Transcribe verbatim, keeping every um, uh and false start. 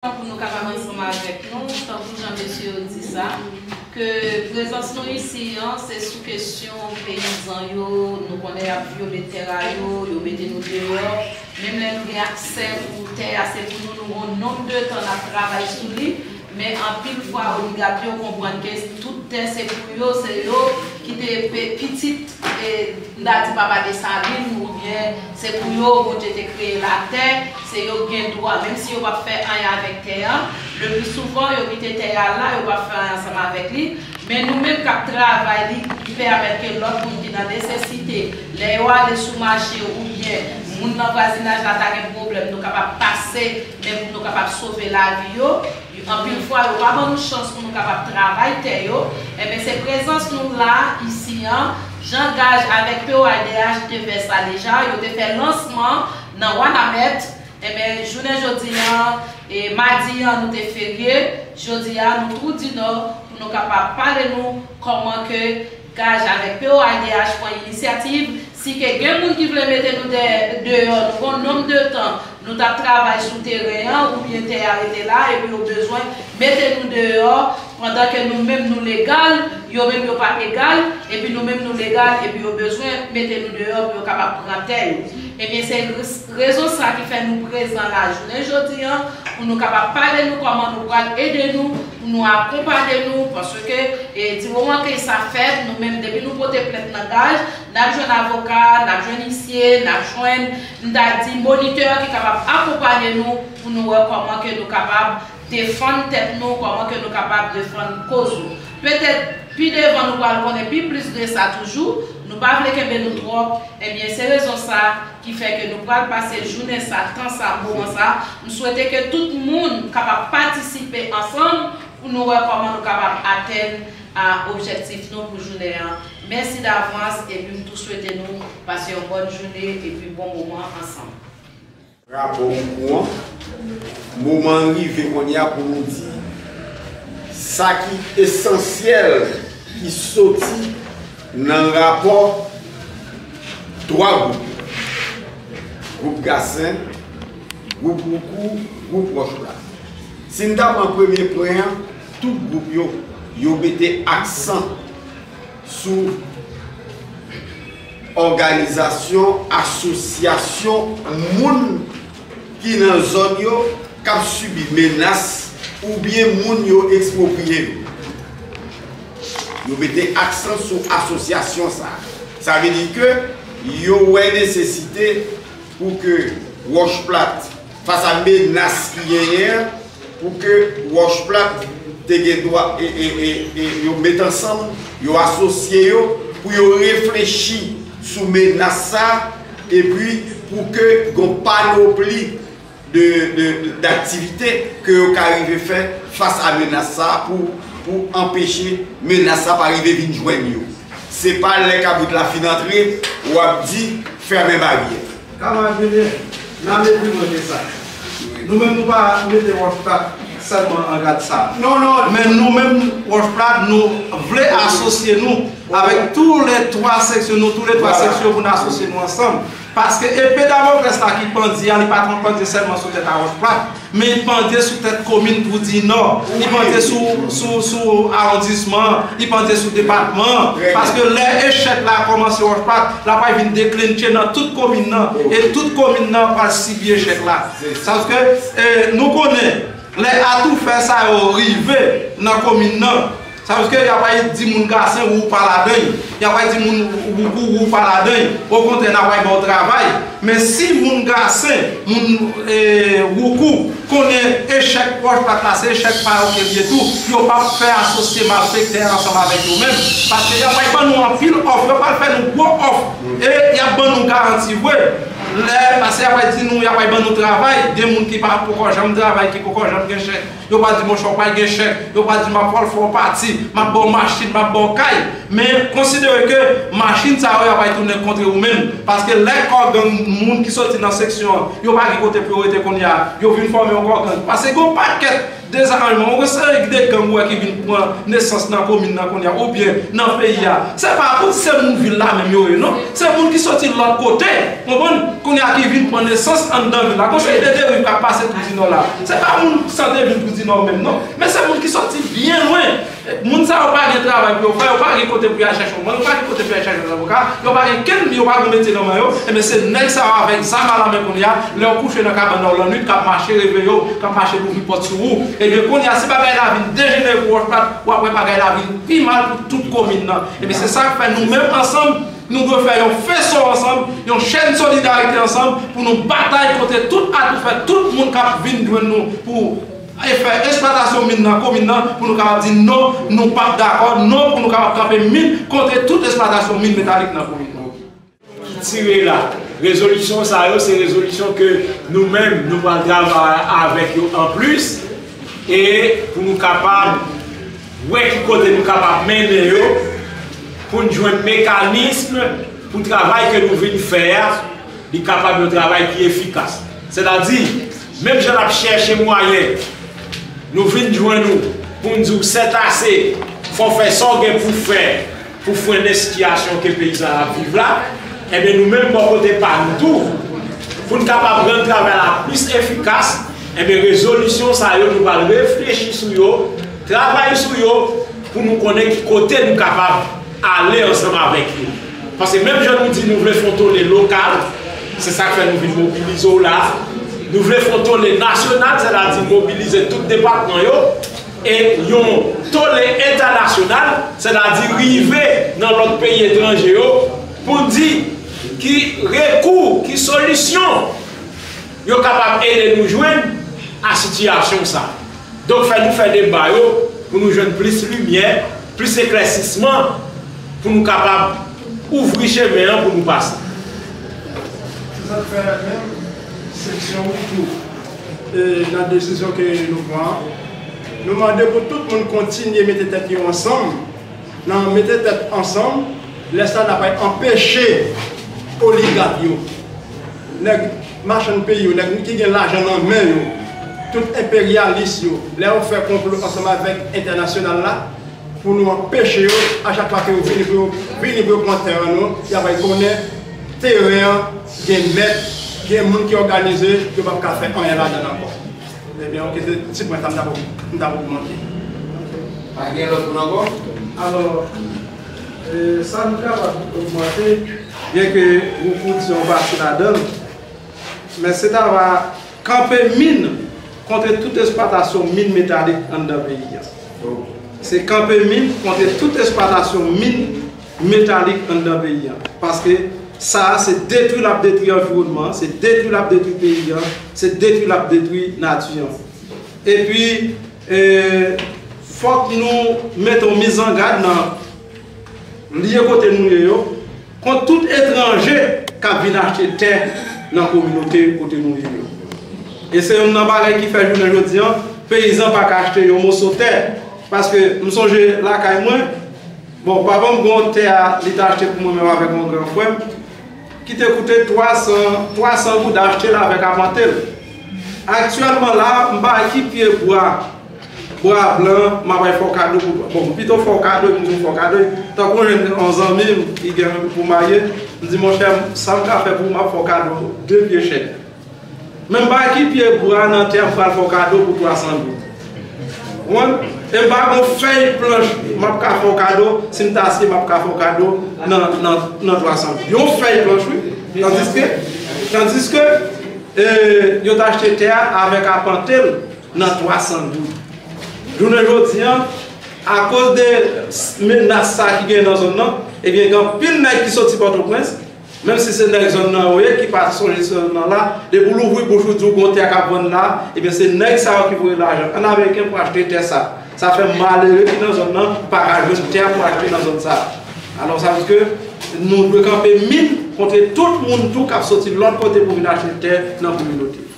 Pou nou kapab ansanm avèk nou, tankou jan mesye yo di sa, ke prezans nou isi an, se sou kesyon peyizan yo, nou konnen y ap vyole tè a yo, yo mete nou deyò. Menm lè nou gen aksè pou tè a, se pou nou, nou gon nonb de tan n ap travay sou li, men anpil fwa oligat yo konprann ke tout tè se pou yo, se yo ki te pe- pitit, e, m ta di papa Desalin, oubyen se pou yo Bondye te kreye latè, se yo gen dwa, menm si yo p ap fè anyen avèk tè an, le pli souvan yo kite tè a la, yo p ap fè anyen ansanm avèk li, men nou menm k ap travay li, ki pèmèt ke lòt moun ki nan nesesite, lè yo ale sou mache oubyen moun nan vwazinaj la ta gen pwoblèm, nou kapab pase, men pou nou kapab sove lavi yo, anpil fwa, yo pa ban nou chans pou nou kapab travay tè yo. Enben, se prezans nou la, isi an, jan Gaj avèk P O A D H te fè sa deja, yo te fè lansman nan Wanament. Enben, jounen jodi an, e madi an, nou te ferye. Jodi a, nou Trou di Nò, pou nou kapab pale nou kòman ke Gaj avèk P O A D H pran inisyativ. Si ke gen moun ki vle mete nou de- deyò, nou gon nonb de tan nou t ap travay sou teren an, oubyen tè a rete la, epi yo bezwen mete nou deyò, pandan ke nou menm nou legal, yo menm yo pa legal, epi nou menm nou legal, epi yo bezwen mete nou deyò pou yo kapab pran tè yo. Ebyen, se res- rezon sa ki fè nou prezan la jounen jodi an, pou nou kapab pale nou kòman nou pral ede nou, pou nou akonpanye nou, paske, e, di moman ke sa fèt, nou menm, depi nou pote plent nan Gaj, n ap jwenn avoka, n ap jwenn isye, n ap jwenn, m ta di, monitè ki kapab akonpanye nou, pou nou wè kòman ke nou kapab defann tèt nou, kòman ke nou kapab defann koz nou. Petèt, pi devan, nou pral konnen pi plis de sa toujou, nou pa vle kenbe nou twòp, ebyen, se rezon sa ki fè ke nou pral pase jounen sa, tan sa, moman sa. M swete ke tout moun kapab patisipe ansanm pou nou wè kòman nou kapab atenn a objektif nou pou jounen an. Mèsi davans, epi m tou swete nou pase yon bòn jounen epi bon moman ansanm. Rapò Woukou an, moman an rive kounye a pou nou di sa ki esansyèl ki soti nan rapò twa gwoup yo. Gwoup Gasen, gwoup Woukou, gwoup Wòch Plat. Si n ta pran premye pwen an, tout gwoup yo, yo mete aksan sou òganizasyon, asosyasyon moun ki nan zòn yo k ap sibi menas oubyen moun yo ekspwopriye yo. Yo mete aksan sou asosyasyon sa a. Sa vle di ke yo wè nesesite pou ke Wòch Plat, fas a menas ki genyen an, pou ke Wòch Plat te gen dwa e, e, e, e yo met ansanm, yo asosye yo, pou yo reflechi sou menas sa, epi pou ke gon panopli de, de, de, daktivite ke yo ka rive fè fas a menas sa pou, pou anpeche menas sa pa rive vin jwenn yo. Se pa lè kabrit la fin antre, w ap di, fèmen baryè. Kamarad Julien, n a mepri manje sa. Nou menm nou pa mete Wòch Plat sèlman an gad sa. Non, non. Men nou menm Wòch Plat, nou vle asosye nou avèk tou le twa seksyon, nou tou le twa seksyon pou n asosye nou ansanm. Paske epe Damoklès la ki pandye a, li pa t pandye sèlman sou tèt a Wòch Plat, men li pandye sou tèt komin Twou di Nò, li pandye sou, sou, sou awondisman an, li pandye sou depatman an. Paske lè echèk la kòmanse Wòch Plat, l ap vin deklenche nan tout komin nan, e tout komin nan pral sibi echèk la. Paske, e, nou konnen, lè atoufè sa yo rive nan komin nan, sa vle di ke y ap di moun Gasen ou pa ladan l, y ap di moun Woukou ou pa ladan l. Okontrè, n ap ba w travay. Men si moun Gasen, moun, e, Woukou, konnen echèk Wòch Plat la, se echèk pa yo ke l ye tou, yo p ap fè asosye malfektè ansanm avèk yo menm. Paske y ap ban nou anpil òf, yo pral fè nou gwo òf. E y ap ban nou garanti vre. Lè, paske y ap di nou, y ap ban nou travay, gen moun ki pa poko janm travay, ki poko janm gen chèk. Yo pral di, monchè, w pral gen chèk. Yo pral di, m ap fè w pati, m ap ba w machin, m ap ba w kay. Men, konsidere ke machin sa yo, y ap tounen kont ou menm. Paske lè kò gang moun ki soti nan seksyon an, yo pa gen kote pou yo rete kounye a, yo vin fòme yon kò gang. Paske gen yon pakèt dezaranjman, yon seri de gang ou wè ki vin pran nesans nan komin nan kounye a, oubyen nan peyi a, se pa pou se moun vil la menm yo ye, non. Se moun ki soti lòt kote, konprann, kounye a ki vin pran nesans anndan vil la. Gon seri de deriv k ap pase Trou di Nò la. Se pa moun sante vil Trou di Nò menm, non. Men se moun ki soti byen lwen. Moun sa yo pa gen travay pou yo fè, yo pa gen kote pou y al chèche yon mann, yo pa gen kote pou y al chèche yon avoka, yo pa gen kenn, yo pa gen metye nan men yo. Ebyen, se nèg sa yo avèk zam alamen kounye a, lè w kouche nan kabann nan w lannwit, k ap mache reveye w, k ap mache louvri pòt sou ou. Ebyen, kounye a, si bagay la vin dejenere pou Wòch Plat, w ap wè bagay la vin pi mal pou tout komin nan. Ebyen, se sa k fè nou menm ansanm, nou dwe fè yon feso ansanm, yon chèn solidarite ansanm, pou nou batay kontè tout atoufè, tout moun k ap vin jwenn nou pou e fè eksplwatasyon min nan komin nan, pou nou kapab di non, nou p ap dakò, non, pou nou kapab kanpe min kont tout eksplwatasyon min metalik nan komin nan. Ki tire la. Rezolisyon sa yo, se rezolisyon ke nou menm, nou pral travay avèk yo anplis, e pou nou kapab wè ki kote nou kapab mennen yo, pou n jwenn mekanism pou travay ke nou vin fè a, li kapab yon travay ki efikas. Sètadi, menm jan n ap chèche mwayen, nou vin jwenn ou pou n di w sètase, fò w fè sa w gen pou w fè pou frennen sitiyasyon ke peyi sa ap viv la, enben, nou menm bò kote pa nou tou, pou n kapab rann travay la plis efikas, enben, rezolisyon sa yo, nou pral reflechi sou yo, travay sou yo, pou nou konnen ki kote nou kapab ale ansanm avèk yo. Paske menm jan nou di nou vle fè yon tole lokal, se sa k fè nou vin mobilize w la. Nou vle fè yon tole nasyonal, sètadi mobilize tout depatman yo, e yon tole entènasyonal, sètadi rive nan lòt peyi etranje yo, pou n di ki rekou, ki solisyon yo kapab ede nou jwenn a sitiyasyon sa. Donk, fè nou fè deba yo pou nou jwenn plis limyè, plis eklèsisman, pou nou kapab ouvri chemen an pou nou pase. Se sa k fè menm seksyon ou tou, e, nan desizyon ke nou pran an, nou mande pou tout moun kontinye mete tèt yo ansanm, nan mete tèt ansanm, lè sa n ap anpeche oligak yo, nèg machann peyi yo, nèg ki gen lajan nan men yo, tout enperyalis yo, lè yo fè konplo ansanm avèk entènasyonal la, pou nou anpeche yo, a chak fwa ke yo vini pou yo, vini pou yo pran tè an nou, y ap konnen teren an gen mèt, gen moun ki òganize, yo p ap ka fè anyen ladan l ankò. Ebyen, oke, se ti pwen sa m t ap, m t ap ogmante. Pa gen lòt moun ankò? Alò, e, sa nou kapab ogmante, byenke Woufou di yon pati ladan l, men se ta va kanpe min kont tout eksplwatasyon min metalik anndan peyi a. Se kanpe min kont tout eksplwatasyon min metalik anndan peyi a. Paske sa a se detwi l ap detwi anviwònman an, se detwi l ap detwi peyi a, se detwi l ap detwi nati a. Epi, e, fòk nou mete yon mizangad nan lye kote nou ye yo, kont tout etranje k ap vin achte tè nan kominote kote nou ye yo. E se youn nan bagay ki fè jounen jodi an, peyizan pa ka achte yon moso tè. Paske m sonje lakay mwen, bon, papa m gen yon tè a, li te achte pou mwen menm avèk yon gran frè m, ki te koute twa san, twa san goud achte l avèk apante l. Aktyèlman la, m pa wè ki pye bwa bwa blan, m ap al fè w kado pou, bon, m pito fè w kado, m di w fè w kado, tankou yon jèn, yon zanmi m ki gen pou marye, m di, monchè, sa m ka fè pou ou, m ap fè w kado de pye chèn. Men m pa ki pye bwa nan tè m pral fè w kado pou twa san goud. Ou konprann? E m pa gon fèy planch m ap ka fè w kado, si m ta siye, m ap ka fè w kado nan, nan, nan twa san goud. Yon fèy planch, wi. Tandiske, tandiske, e, yo t achte tè a avèk apante l nan twa san goud. Jounen jodi an, akoz de menas sa ki gen nan zòn nan, ebyen, gen anpil nèg ki soti Pòtoprens, menm si se nèg zòn nan yo ye, ki pa sonje se zòn nan la, depi w louvri bouch ou di w gon tè k ap vann la, ebyen, se nèg sa yo ki voye lajan ann Ameriken pou achte tè sa. Sa fè malere ki nan zòn nan pa ka jwenn tè pou achte nan zòn sa. Alò, sa vle di ke nou dwe kanpe min kont tout moun tou k ap soti lòt kote pou vin achte tè nan kominote.